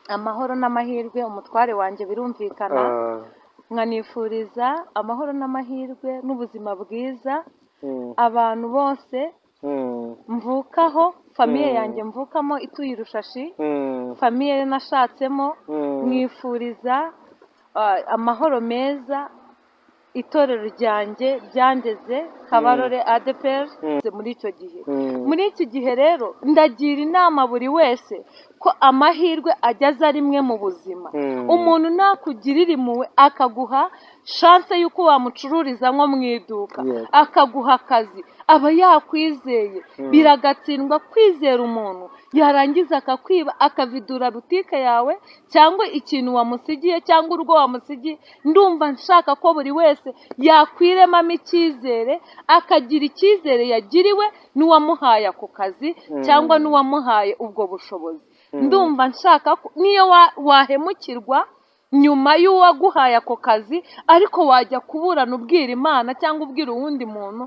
Amahoro n'amahirwe umutware wanjye, birumvikana. Nkanifuriza amahoro n'amahirwe n'ubuzima bwiza abantu bose mvukaho, famille yanjye mvukamo ituye i Rushashi, famille nashatsemo. Mwifuriza amahoro meza itorero ryanjye ryandeze, Kabarore ADEPR, muri icyo gihe. Muri iki gihe rero ndagira inama buri wese ko amahirwe ageze rimwe mu buzima. Umuntu nakugirira impuhwe akaguha chance y'uko wamucururiza nko mu iduka, akaguha akazi, aba yakwizeye. Biragatsindwa kwizera umuntu yarangiza akakwiba, akavidura butike yawe cyangwa ikintu wamusigiye cyangwa urugo wamusigiye. Ndumva nshaka ko buri wese yakwiremamo icyizere, akagira icyizere yagiriwe n'uwamuhaye ako kazi cyangwa n'uwamuhaye ubwo bushobozi. Ndumva nshaka ko niyo wahemukirwa nyuma y'uwaguhaye ako kazi, ariko wajya kuburana ubwira Imana cyangwa ubwira uwundi muntu,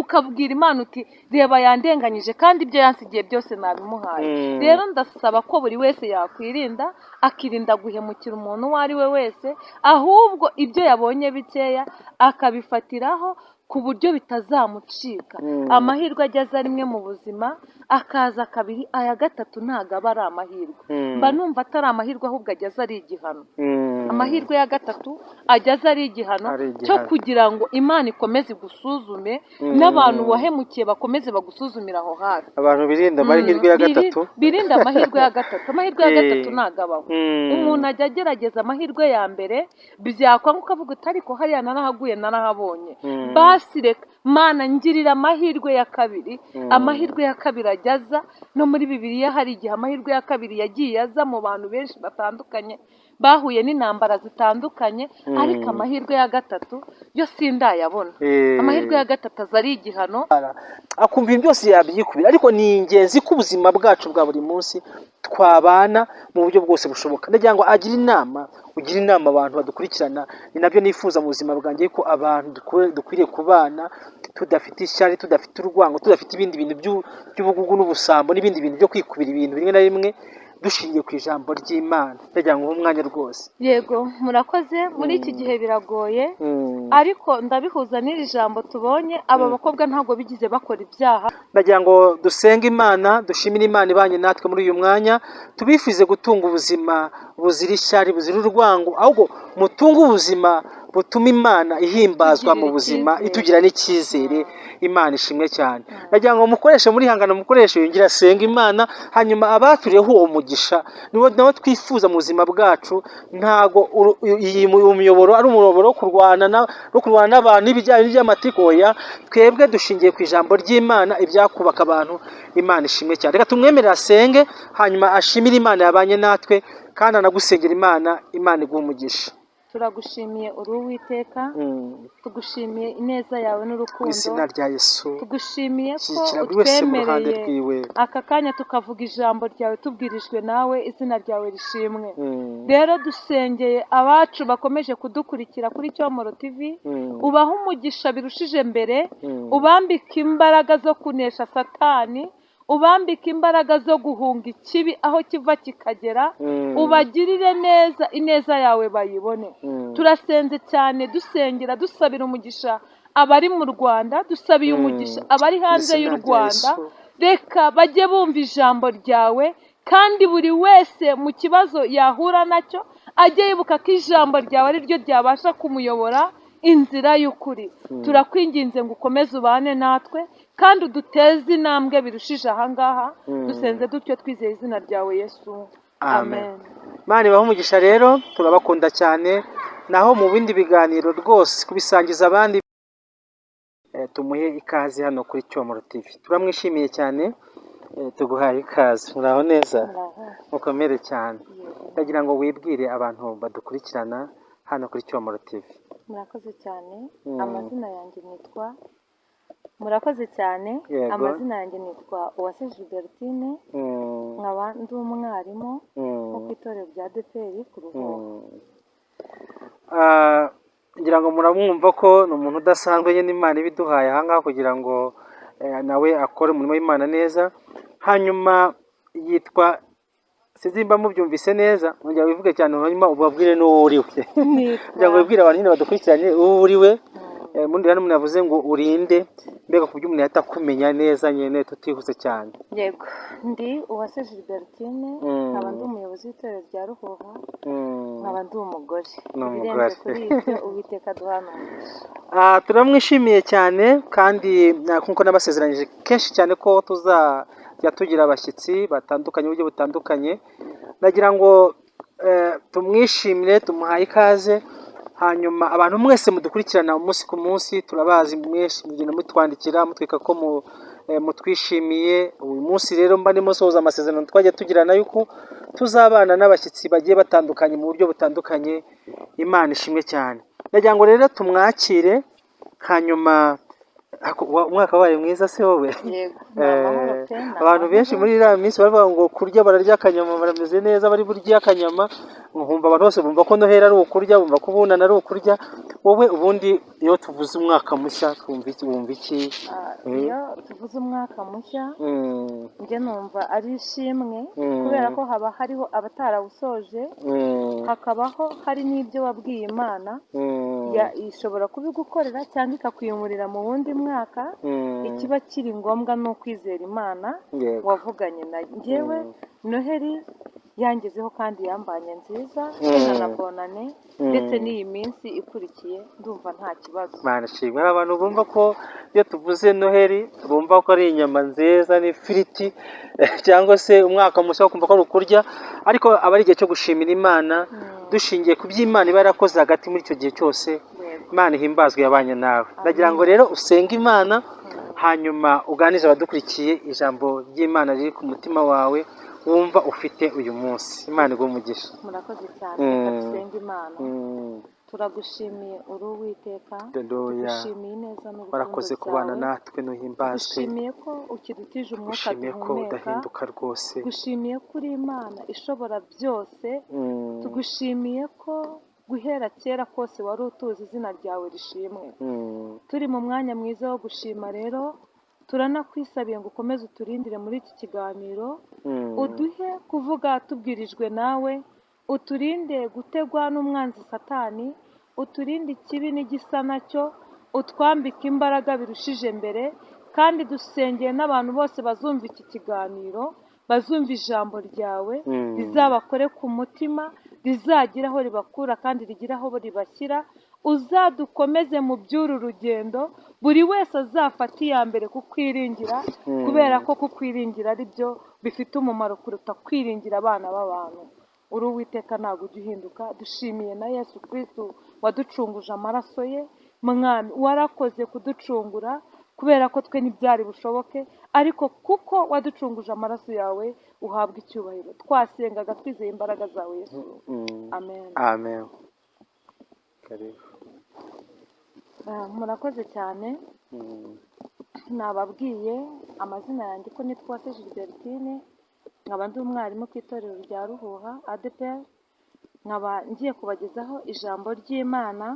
ukabwira Imana uti: "Reba yandenganyije, kandi ibyo yansigiye byose nabimuhaye." Rero ndasaba ko buri wese yakwirinda, akirinda guhemukira umuntu uwo ari we wese, ahubwo ibyo yabonye bikeya akabifatiraho ku buryo bitazamucika. Amahirwe ageze rimwe mu buzima, akaza kabiri, aya gatatu ntabwo aba ari amahirwe. Mba numva atari amahirwe, ahubwo ageze ari igihano. Amahirwe ya gatatu ageze ari igihano Ari cyo igihano. kugira ngo Imana ikomeze igusuzume n'abantu wahemukiye bakomeze bagusuzumire aho hafi. Abantu birinda amahirwe ya gatatu. Birinde amahirwe ya gatatu. Amahirwe ya gatatu ntabwo abaho. Umuntu ajya agerageza amahirwe ya mbere, byakwanga ukavuga uti: "Ariko hariya narahaguye, narahabonye." Basi reka Mana ngirira amahirwe ya kabiri. Amahirwe ya kabiri ajya aza no muri Bibiliya. Hari igihe amahirwe ya kabiri yagiye aza mu bantu benshi batandukanye bahuye n'intambara zitandukanye, ariko amahirwe ya gatatu yo sindayabona. Amahirwe ya gatatu aza ari igihano. Akumva ibintu byose yabyikubira, ariko ni ingenzi ko ubuzima bwacu bwa buri munsi twabana mu buryo bwose bushoboka. Ndagira ngo agire inama, ugire inama abantu badukurikirana. Ni nabyo nifuza mu buzima bwanjye, ko abantu dukwiriye kubana tudafite ishyari, tudafite urwango, tudafite ibindi bintu by'ubugugu n'ubusambo n'ibindi bintu byo kwikubira ibintu rimwe na rimwe, dushingiye ku ijambo ry'Imana. Ndagira ngo uhe umwanya rwose. Yego, murakoze. Muri iki gihe biragoye, ariko ndabihuza n'iri jambo tubonye. Aba bakobwa ntabwo bigize bakora ibyaha. Ndagira ngo dusenge Imana, dushimire Imana ibanye natwe muri uyu mwanya, tubifuze gutunga ubuzima buzira ishyari, buzira urwango, ahubwo mutunge ubuzima butuma Imana ihimbazwa mu Itugirira buzima, icyizere. itugira n'icyizere. Imana ishimwe cyane. Ndagira ngo mukoreshe muri hangano, mukoreshe yongere asenga Imana, hanyuma abaturiyeho uwo mugisha niwo nawe twifuza mu buzima bwacu. Ntago iyi muyoboro ari umuyoboro wo kurwana no kurwana n'abantu n'ibijyanye n'iby'amatiku. Oya, twebwe dushingiye ku ijambo ry'Imana, ibyakubaka abantu. Imana ishimwe cyane. Reka tumwemerere asenge, hanyuma ashimire Imana yabanye natwe, kandi anagusengera Imana. Imana iguhe umugisha. Turagushimiye, uri Uwiteka. Tugushimiye ineza yawe Mu n'urukundo. izina rya Yesu. Tugushimiye ko Shyigikira buri wese mu ruhande utwemereye rwiwe. aka kanya tukavuga ijambo ryawe tubwirijwe nawe. Izina ryawe rishimwe. Rero dusengeye abacu bakomeje kudukurikira kuri Cyomoro TV. Ubahe umugisha birushije mbere, ubambike imbaraga zo kunesha Satani, ubambike imbaraga zo guhunga ikibi aho kiva kikagera, ubagirire neza, ineza yawe bayibone. Turasenze cyane, dusengera, dusabira umugisha abari mu Rwanda, dusabiye umugisha abari hanze Mu y'u izina rya Rwanda. Yesu. Reka bajye bumva ijambo ryawe, kandi buri wese mu kibazo yahura nacyo ajye yibuka ko ijambo ryawe ari ryo ryabasha kumuyobora inzira y'ukuri. Turakwinginze ngo ukomeze ubane natwe kandi uduteze intambwe birushije ahangaha. Dusenze dutyo twizeye izina ryawe Yesu. Amen. Amen. Imana ibahe umugisha rero, turabakunda cyane. Naho mu bindi biganiro rwose kubisangiza abandi. Tumuhe ikaze hano kuri Cyomoro TV, turamwishimiye cyane. Tuguhaye ikaze. Muraho neza? Muraho. Mukomere cyane. Yego. Ndagira ngo wibwire abantu badukurikirana hano kuri Cyomoro TV. Murakoze cyane. Amazina yanjye nitwa, murakoze cyane. Yego. Amazina yanjye nitwa Uwase Gilbertine, nkaba ndi umwarimu wo ku itorero rya ADEPR ku Ruhuha. Ngira ngo muramwumva ko ni umuntu udasanzwe nyine Imana ibiduhaye ahangaha kugira ngo nawe akore umurimo w'Imana neza. Hanyuma yitwa Sinzi nimba mubyumvise neza, ongera wivuge cyane hanyuma ubabwire n'uwo uriwe, kugira ngo Nitwa wibwire abantu nyine badukurikiranye uwo uriwe. Mundi rero umuntu yavuze ngo urinde, mbega ku buryo umuntu yahita akumenya neza nyine tutihuse cyane. Yego, ndi Uwase Gilbertine, nkaba ndi umuyobozi w'itorero rya Ruhuha, nkaba ndi umugore. Ni umugore. Ibirenze kuri ibyo, Uwiteka aduhana umugisha. Turamwishimiye cyane kandi nk'uko nabasezeranyije kenshi cyane ko tuzajya tugira abashyitsi batandukanye mu buryo butandukanye, nagira ngo tumwishimire, tumuhaye ikaze. Hanyuma abantu mwese mudukurikirana umunsi ku munsi, turabazi mwese, mugenda mutwandikira mutwereka ko mutwishimiye. Uyu munsi rero mba ndimo sohoza amasezerano twagiye tugirana yuko tuzabana n'abashyitsi bagiye batandukanye mu buryo butandukanye. Imana ishimwe cyane. Ndagira ngo rero tumwakire hanyuma. Umwaka wabaye mwiza se wowe? Yego, ni amahoro pe, ni Abantu benshi amahoro. muri iriya minsi baravuga ngo kurya, bararya akanyama, barameze neza, bari burya akanyama. Nkumva abantu bose bumva ko Noheli ari ukurya, bumva ko Ubunani ari ukurya. Wowe ubundi iyo tuvuze umwaka mushya twumva iki, wumva iki? Iyo tuvuze umwaka mushya, njye numva ari ishimwe, kubera ko haba hariho abatarawusoje, hakabaho hari n'ibyo wabwiye Imana, ishobora kubigukorera cyangwa ikakwimurira mu wundi mwaka. Ikiba kiri ngombwa ni ukwizera Imana wavuganye nayo. Njyewe Noheli yangezeho kandi yambanye nziza, na Bonane, ndetse n'iyi minsi ikurikiye ndumva nta kibazo. Imana ishimwe. Hari abantu bumva ko iyo tuvuze Noheli bumva ko ari inyama nziza n'ifiriti, cyangwa se umwaka mushya bakumva ko ari ukurya, ariko aba ari igihe cyo gushimira Imana dushingiye ku byo Imana iba yarakoze hagati muri icyo gihe cyose. Imana ihimbazwe yabanye nawe. Ndagira ngo rero usenge Imana, hanyuma uganize abadukurikiye ijambo ry'Imana riri ku mutima wawe wumva ufite uyu munsi. Imana iguhe umugisha. Murakoze cyane. Reka dusenge Imana. Turagushimiye, uri Uwiteka. Haleluya. Tugushimiye ineza n'urukundo Warakoze kubana byawe. natwe, nuhimbazwe. Tugushimiye ko ukidutije umwuka Gushimiye ko duhumeka. udahinduka rwose. Tugushimiye ko uri Imana ishobora byose. Tugushimiye ko guhera kera kose wari utuzi, izina ryawe rishimwe. Turi mu mwanya mwiza wo gushima rero, turanakwisabiye ngo ukomeze uturindire muri iki kiganiro, uduhe kuvuga tubwirijwe nawe, uturinde gutegwa n'umwanzi Satani, uturinde ikibi n'igisa nacyo, utwambike imbaraga birushije mbere. Kandi dusengeye n'abantu bose bazumva iki kiganiro, bazumva ijambo ryawe, rizabakore ku mutima, rizagire aho ribakura kandi rigire aho ribashyira. Uzadukomeze mu by'uru rugendo, buri wese azafate iya mbere kukwiringira, kubera ko kukwiringira ari byo bifite umumaro kuruta kwiringira abana b'abantu. Uri Uwiteka, ntabwo ujya uhinduka. Dushimiye na Yesu Kristo waducunguje amaraso ye. Mwami, warakoze kuducungura, kubera ko twe ntibyari bushoboke, ariko kuko waducunguje amaraso yawe, uhabwa icyubahiro. Twasengaga twizeye imbaraga zawe, Yesu. Amen. Amen. Karibu. Murakoze cyane. Nababwiye amazina yanjye ko nitwa Uwase Gilbertine, nkaba ndi umwarimu ku itorero rya Ruhuha ADEPR, nkaba ngiye kubagezaho ijambo ry'Imana.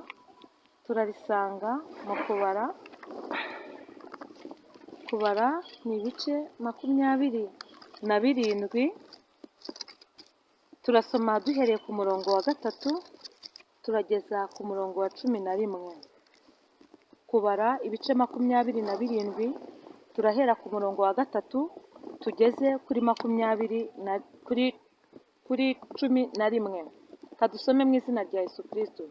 Turarisanga mu Kubara. Kubara ni ibice 27, turasoma duhereye ku murongo wa 3 turageza ku murongo wa 11. Kubara ibice 27, turahera ku murongo wa 3 tugeze kuri makumyabiri na kuri 11. Kadusome mu izina rya Yesu Kristo.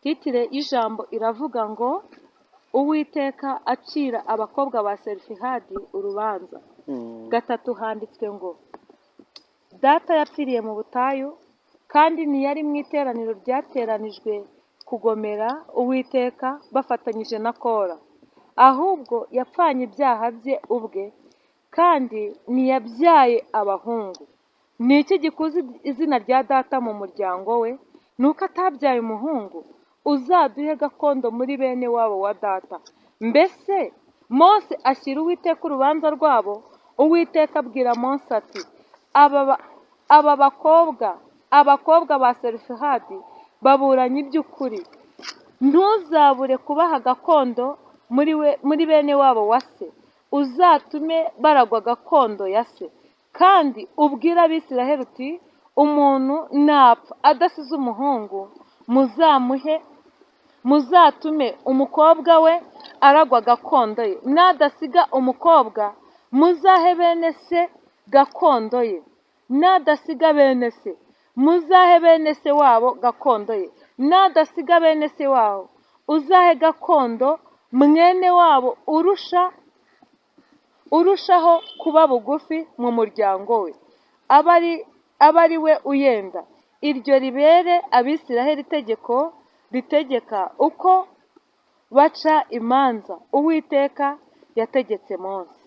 Titre y'ijambo iravuga ngo: "Uwiteka acira abakobwa ba Selofehadi urubanza." 3 handitswe ngo: "Data yapfiriye mu butayu, kandi ntiyari mu iteraniro ryateranijwe kugomera Uwiteka bafatanyije na Kora, ahubwo yapfanye ibyaha bye ubwe, kandi ntiyabyaye abahungu. Ni iki gikuza izina rya data mu muryango we? Ni uko atabyaye umuhungu. Uzaduhe gakondo muri bene wabo wa data." Mbese Mose ashyira Uwiteka urubanza rwabo. Uwiteka abwira Mose ati: "Aba bakobwa, abakobwa ba Selofehadi, baburanye iby'ukuri. Ntuzabure kubaha gakondo muri we, muri bene wabo wa se. Uzatume baragwa gakondo ya se." Kandi ubwire Abisiraheli uti: umuntu napfa adasize umuhungu, muzamuhe, muzatume umukobwa we aragwa gakondo ye. Nadasiga umukobwa, muzahe bene se gakondo ye. Nadasiga bene se, muzahe bene se wabo gakondo ye. Nadasiga bene se wabo, uzahe gakondo mwene wabo urushaho kuba bugufi mu muryango we, abe ari we uyenda. Iryo ribere Abisiraheli itegeko ritegeka uko baca imanza Uwiteka yategetse Mose.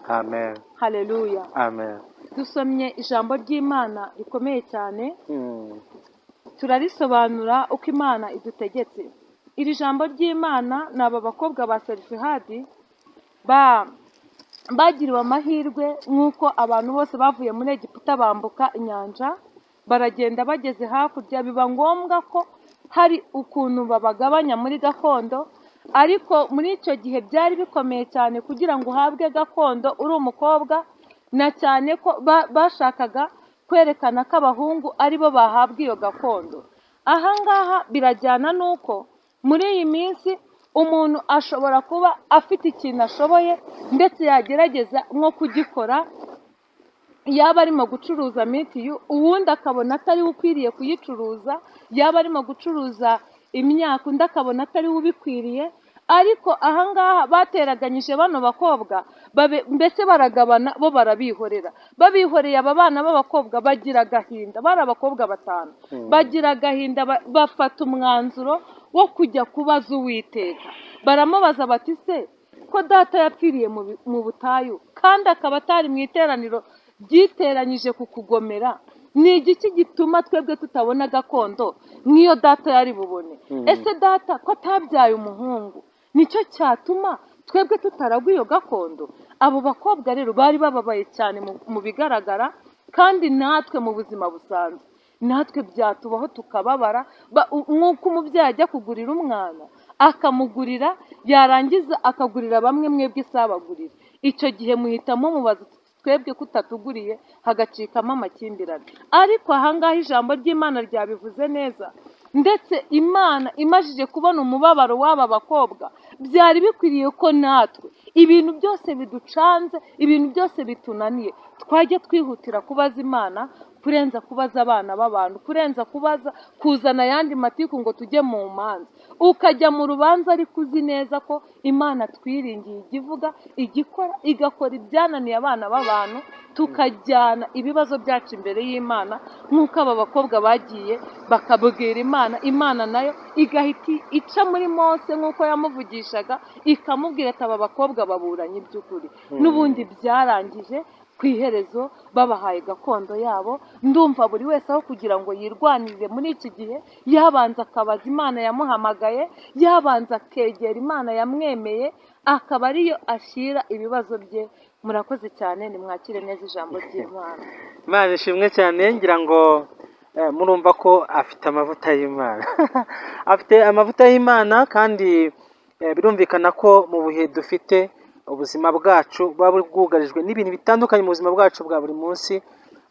Amen. Haleluya. Amen. Dusomye ijambo ry'Imana rikomeye cyane, turarisobanura uko Imana idutegetse. Iri jambo ry'Imana ni aba bakobwa ba Serifihadi bagiriwe amahirwe nk'uko abantu bose bavuye muri Egiputa bambuka inyanja, baragenda, bageze hakurya biba ngombwa ko hari ukuntu babagabanya muri gakondo. Ariko muri icyo gihe byari bikomeye cyane kugira ngo uhabwe gakondo uri umukobwa, na cyane ko bashakaga kwerekana ko abahungu aribo bahabwa iyo gakondo. Aha ngaha birajyana n'uko muri iyi minsi umuntu ashobora kuba afite ikintu ashoboye, ndetse yagerageza nko kugikora, yaba arimo gucuruza mitiyu, uwundi akabona atari we ukwiriye kuyicuruza, yaba arimo gucuruza imyaka, undi akabona atari we ubikwiriye. Ariko ahangaha bateraganyije bano bakobwa, mbese baragabana, bo barabihorera. Babihoreye, aba bana b'abakobwa bagira agahinda. Bari abakobwa batanu, bagira agahinda, bafata umwanzuro wo kujya kubaza Uwiteka. Baramubaza bati: se ko data yapfiriye mu butayu, kandi akaba atari mu iteraniro ryiteranyije kukugomera, ni igiki gituma twebwe tutabona gakondo nk'iyo data yari bubone? Ese data ko atabyaye umuhungu, nicyo cyatuma twebwe tutaragwa iyo gakondo? Abo bakobwa rero bari bababaye cyane mu bigaragara, kandi natwe mu buzima busanzwe natwe byatubaho tukababara. Nk'uko umubyeyi ajya kugurira umwana, akamugurira, yarangiza akagurira bamwe, mwebwe isabagurira, icyo gihe muhitamo mubaza uti: twebwe kutatuguriye? Hagacikamo amakimbirane. Ariko ahangaha ijambo ry'Imana ryabivuze neza, ndetse Imana imajije kubona umubabaro w'aba bakobwa, byari bikwiriye ko natwe ibintu byose biducanze, ibintu byose bitunaniye, twajya twihutira kubaza Imana kurenza kubaza abana b'abantu, kurenza kubaza, kuzana ayandi matiku ngo tujye mu manza. Ukajya mu rubanza ariko uzi neza ko Imana twiringiye ijya ivuga, igikora, igakora ibyananiye abana b'abantu, tukajyana ibibazo byacu imbere y'Imana nk'uko aba bakobwa bagiye bakabwira Imana, Imana nayo igahita ica muri Mose nk'uko yamuvugishaga, ikamubwira ati: aba bakobwa baburanye iby'ukuri. N'ubundi byarangije ku iherezo babahaye gakondo yabo. Ndumva buri wese aho kugira ngo yirwanirire muri iki gihe, yabanza akabaza Imana yamuhamagaye, yabanza akegera Imana yamwemeye, akaba ariyo ashyira ibibazo bye. Murakoze cyane, nimwakire neza ijambo ry'Imana. Imana ishimwe cyane. Ngira ngo murumva ko afite amavuta y'Imana, afite amavuta y'Imana, kandi birumvikana ko mu bihe dufite ubuzima bwacu buba bwugarijwe n'ibintu bitandukanye mu buzima bwacu bwa buri munsi,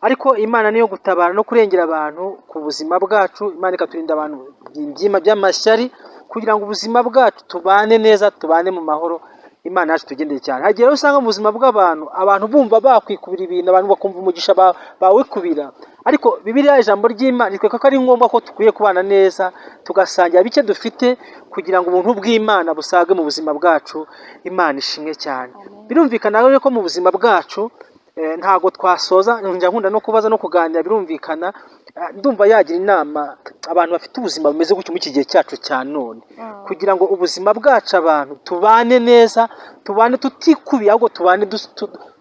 ariko Imana niyo gutabara no kurengera abantu ku buzima bwacu. Imana ikaturinda abantu ibyima by'amashyari kugira ngo ubuzima bwacu tubane neza, tubane mu mahoro. Imana yacu tugendeye cyane. Hari igihe rero usanga mu buzima bw'abantu, abantu bumva bakwikubira ibintu, abantu bakumva umugisha bawikubira. Ariko Bibiliya, ijambo ry'Imana ritwereka ko ari ngombwa ko dukwiye kubana neza, tugasangira bike dufite kugira ngo ubuntu bw'Imana busage mu buzima bwacu. Imana ishimwe cyane. Birumvikana rero ko mu buzima bwacu ntabwo twasoza, njya nkunda no kubaza no kuganira. Birumvikana, ndumva yagira inama abantu bafite ubuzima bumeze gutyo muri iki gihe cyacu cya none, kugira ngo ubuzima bwacu abantu tubane neza, tubane tutikubiye, ahubwo tubane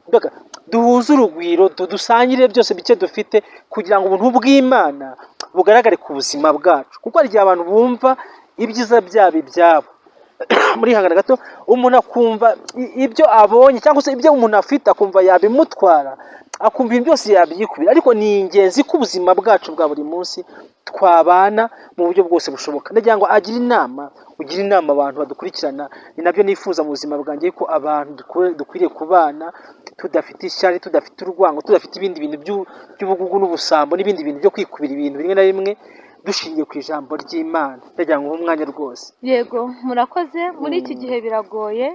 mbega duhuze urugwiro, dusangire byose bike dufite, kugira ngo ubuntu bw'Imana bugaragare ku buzima bwacu. Kuko hari igihe abantu bumva ibyiza byabo ibyabo, muri hangana gato umuntu akumva ibyo abonye cyangwa se ibyo umuntu afite akumva yabimutwara, akumva ibintu byose yabyikubira. Ariko ni ingenzi ko ubuzima bwacu bwa buri munsi twubaka twabana mu buryo bwose bushoboka. Ndagira ngo agire inama, ugire inama abantu badukurikirana. Ni nabyo nifuza mu buzima bwanjye, ko abantu dukwiriye kubana tudafite ishyari, tudafite urwango, tudafite ibindi bintu by'ubugugu n'ubusambo n'ibindi bintu byo kwikubira ibintu rimwe na rimwe, dushingiye ku ijambo ry'Imana. Ndagira ngo uhe umwanya rwose. Yego, murakoze. Muri iki gihe biragoye,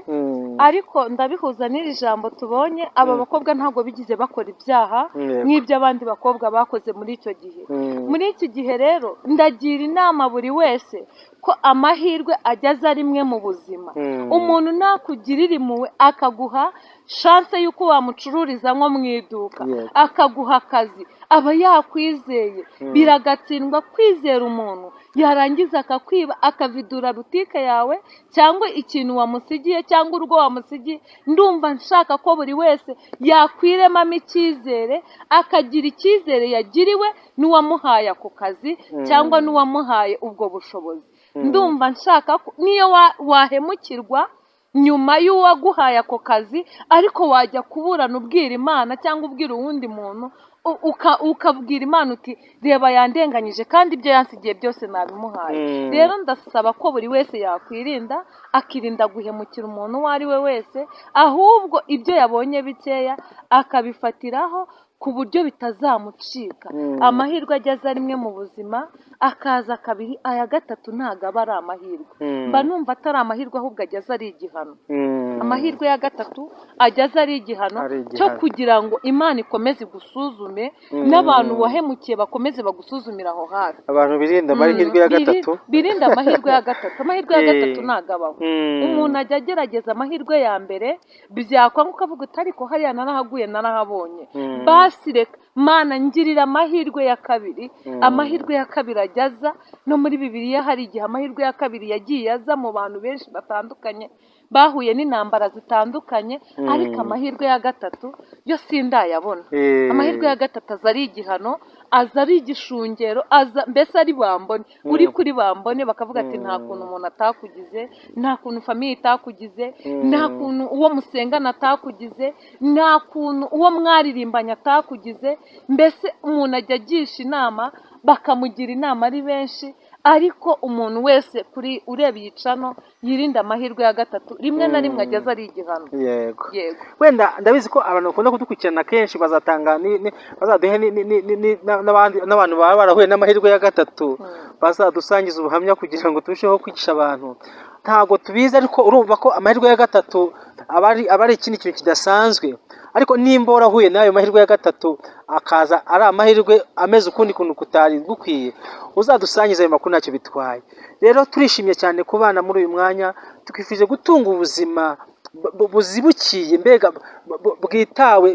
ariko ndabihuza n'iri jambo tubonye. Aba bakobwa ntabwo bigize bakora ibyaha nk'ibyo abandi bakobwa bakoze muri icyo gihe. Muri iki gihe rero ndagira inama buri wese ko amahirwe ageze rimwe mu buzima. Umuntu nakugirira impuhwe akaguha chance y'uko wamucururiza nko mu iduka, akaguha akazi, aba yakwizeye. Biragatsindwa kwizera umuntu yarangiza akakwiba, akavidura butike yawe cyangwa ikintu wamusigiye cyangwa urugo wamusigiye. Ndumva nshaka ko buri wese yakwiremamo icyizere, akagira icyizere yagiriwe n'uwamuhaye ako kazi cyangwa n'uwamuhaye ubwo bushobozi. Ndumva nshaka ko niyo wahemukirwa nyuma y'uwaguhaye ako kazi, ariko wajya kuburana ubwira Imana cyangwa ubwira uwundi muntu, ukabwira Imana uti: "Reba, yandenganyije kandi ibyo yansigiye byose nabimuhaye." Rero ndasaba ko buri wese yakwirinda, akirinda guhemukira umuntu uwo ari we wese, ahubwo ibyo yabonye bikeya akabifatiraho ku buryo bitazamucika. Amahirwe ageze rimwe mu buzima, akaza kabiri, aya gatatu ntabwo aba ari amahirwe. Mba numva atari amahirwe, ahubwo ageze ari igihano. Amahirwe ya gatatu ageze ari igihano Ari cyo igihano. kugira ngo Imana ikomeze igusuzume, n'abantu wahemukiye bakomeze bagusuzumire aho hafi. Abantu birinda amahirwe ya gatatu. Birinde amahirwe ya gatatu. Amahirwe ya gatatu ntabwo abaho. Umuntu ajya agerageza amahirwe ya mbere, byakwanga ukavuga uti: "Ariko hariya narahaguye, narahabonye." Basi reka Mana ngirira amahirwe ya kabiri. Amahirwe ya kabiri ajya aza. No muri Bibiliya hari igihe amahirwe ya kabiri yagiye aza mu bantu benshi batandukanye bahuye n'intambara zitandukanye, ariko amahirwe ya gatatu yo sindayabona. Amahirwe ya gatatu aza ari igihano, aza ari igishungero, aza mbese ari bambone uri kuri bambone, bakavuga ati: "Nta kuntu umuntu atakugize, nta kuntu famille itakugize, nta kuntu uwo musengana atakugize, nta kuntu uwo mwaririmbanye atakugize." Mbese umuntu ajya agisha inama, bakamugira inama ari benshi, ariko umuntu wese kuri ureba iyi channel yirinde amahirwe ya gatatu. Rimwe na rimwe ageze ari igihano. Yego. Wenda ndabizi ko abantu bakunda kudukurikirana kenshi bazatanga bazaduhe n'abandi n'abantu baba barahuye n'amahirwe ya gatatu, bazadusangiza ubuhamya kugira ngo turusheho kwigisha abantu. Ntabwo tubizi, ariko urumva ko amahirwe ya gatatu aba ari ikindi kintu kidasanzwe. Ariko nimba warahuye n'ayo mahirwe ya gatatu, akaza ari amahirwe ameze ukundi kuntu kutari gukwiye, uzadusangize ayo makuru, ntacyo bitwaye. Rero turishimye cyane kubana muri uyu mwanya. Twifuje gutunga ubuzima buzibukiye, mbega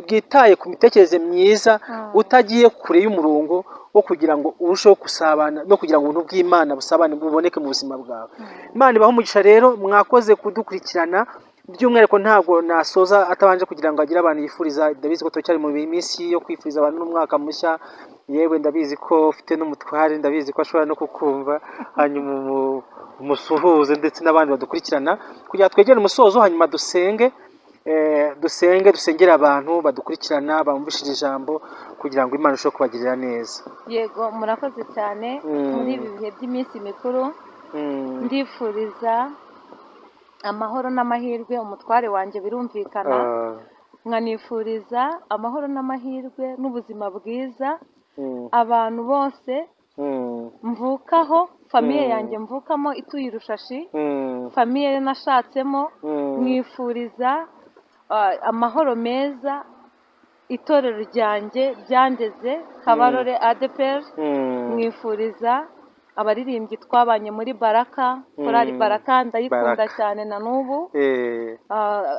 bwitaye ku mitekerereze myiza, utagiye kure y'umurongo wo kugira ngo urusheho gusabana no kugira ngo ubuntu bw'Imana busabane buboneke mu buzima bwawe. Imana ibahe umugisha. Rero mwakoze kudukurikirana. By'umwihariko ntabwo nasoza atabanje kugira ngo agire abantu yifuriza. Ndabizi ko turacyari mu minsi yo kwifuriza abantu n'umwaka mushya. Yewe, ndabizi ko ufite n'umutware, ndabizi ko ashobora no kukumva, hanyuma umusuhuze ndetse n'abandi badukurikirana kugira ngo twegere umusozo, hanyuma dusenge, dusenge, dusengere abantu badukurikirana bumvishije ijambo kugira ngo Imana ishobore kubagirira neza. Yego, murakoze cyane. Muri ibi bihe by'iminsi mikuru, ndifuriza amahoro n'amahirwe umutware wanjye, birumvikana, nkanifuriza amahoro n'amahirwe n'ubuzima bwiza abantu bose mvukaho, famille yanjye mvukamo ituye i Rushashi, famille nashatsemo. Mwifuriza amahoro meza itorero ryanjye ryandeze, Kabarore ADEPR. Mwifuriza abaririmbyi twabanye muri Baraka, korali Baraka, ndayikunda Baraka. cyane na n'ubu.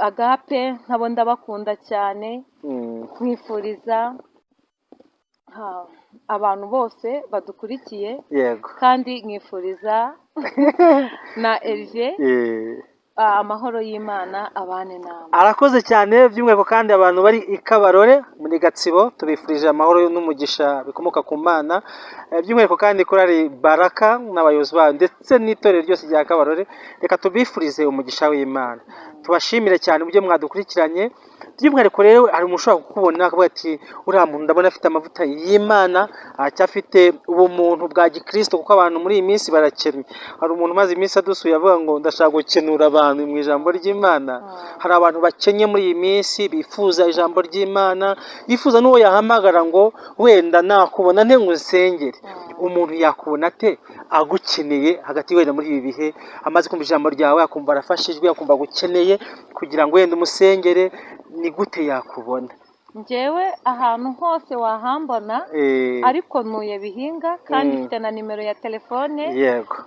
Agape nkabo ndabakunda cyane. Mwifuriza abantu bose badukurikiye, kandi mwifuriza na Erige. Amahoro y'Imana abane namwe. Arakoze cyane by'umwihariko, kandi abantu bari i Kabarore muri Gatsibo tubifurije amahoro n'umugisha bikomoka ku Mana. By'umwihariko kandi korali Baraka n'abayobozi bayo ndetse n'itorero ryose rya Kabarore, reka tubifurize umugisha w'Imana. Tubashimire cyane uburyo mwadukurikiranye. By'umwihariko rero hari umuntu ushobora kukubona akavuga ati: "Uriya muntu ndabona afite amavuta y'Imana, aracyafite ubumuntu bwa gikristo," kuko abantu muri iyi minsi barakennye. Hari umuntu umaze iminsi adusuye avuga ngo: "Ndashaka gukenura abantu mu ijambo ry'Imana." Hari abantu bakennye muri iyi minsi bifuza ijambo ry'Imana, yifuza n'uwo yahamagara ngo: "Wenda nakubona nte ngo unsengere?" Umuntu yakubona ate agukeneye hagati, wenda muri ibi bihe amaze kumva ijambo ryawe, akumva arafashijwe, akumva agukeneye kugira ngo wenda umusengere, ni gute yakubona? Njyewe ahantu hose wahambona, ariko ntuye Bihinga, kandi mfite na nimero ya telefone.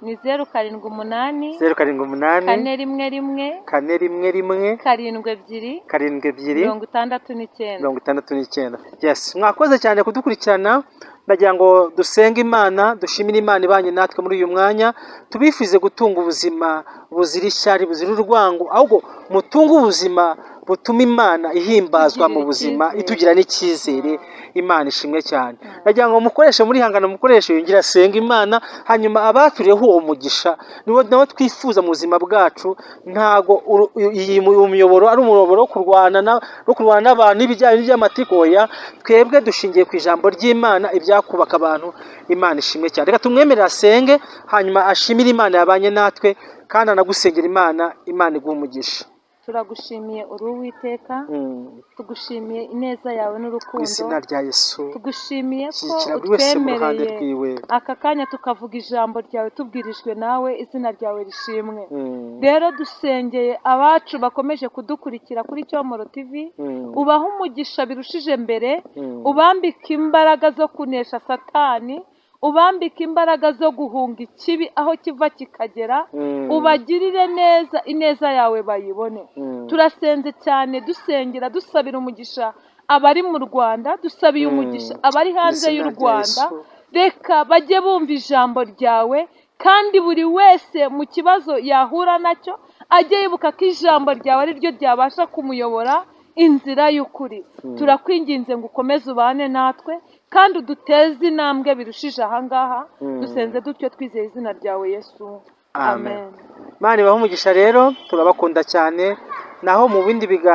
Ni 078, 078, 411, 411, 72, 72, 69. 69. Yes, mwakoze cyane kudukurikirana. Ndagira ngo dusenge Imana, dushimire Imana ibanye natwe muri uyu mwanya. Tubifuze gutunga ubuzima buzira ishyari, buzira urwango, ahubwo mutunge ubuzima butuma Imana ihimbazwa mu Itugirira buzima, icyizere. itugira n'icyizere. Imana ishimwe cyane. Ndagira ngo mukoreshe muri hangano, mukoreshe yongere asenga Imana, hanyuma abaturiyeho uwo mugisha niwo nawe twifuza mu buzima bwacu. Ntago iyi muyoboro ari umuyoboro wo kurwana no kurwana n'abantu n'ibijyanye n'iby'amatiku. Oya, twebwe dushingiye ku ijambo ry'Imana, ibyakubaka abantu. Imana ishimwe cyane. Reka tumwemerere asenge, hanyuma ashimire Imana yabanye natwe, kandi anagusengera Imana. Imana iguha umugisha. Turagushimiye, uri Uwiteka. Tugushimiye ineza yawe Mu n'urukundo. izina rya Yesu. Tugushimiye ko Shyigikira buri wese mu ruhande utwemereye rwiwe. aka kanya tukavuga ijambo ryawe tubwirijwe nawe. Izina ryawe rishimwe. Rero dusengeye abacu bakomeje kudukurikira kuri Cyomoro TV. Ubahe umugisha birushije mbere. Ubambike imbaraga zo kunesha Satani, ubambike imbaraga zo guhunga ikibi aho kiva kikagera. Ubagirire neza, ineza yawe bayibone. Turasenze cyane, dusengera, dusabira umugisha abari mu Rwanda, dusabiye umugisha abari hanze Mu y'u izina rya Rwanda. Yesu. Reka bajye bumva ijambo ryawe, kandi buri wese mu kibazo yahura nacyo ajye yibuka ko ijambo ryawe ari ryo ryabasha kumuyobora inzira y'ukuri. Turakwinginze ngo ukomeze ubane natwe kandi uduteze intambwe birushije ahangaha. Dusenze dutyo twizeye izina ryawe, Yesu. Amen. Amen. Imana ibahe umugisha rero, turabakunda cyane. Naho mu bindi biganiro.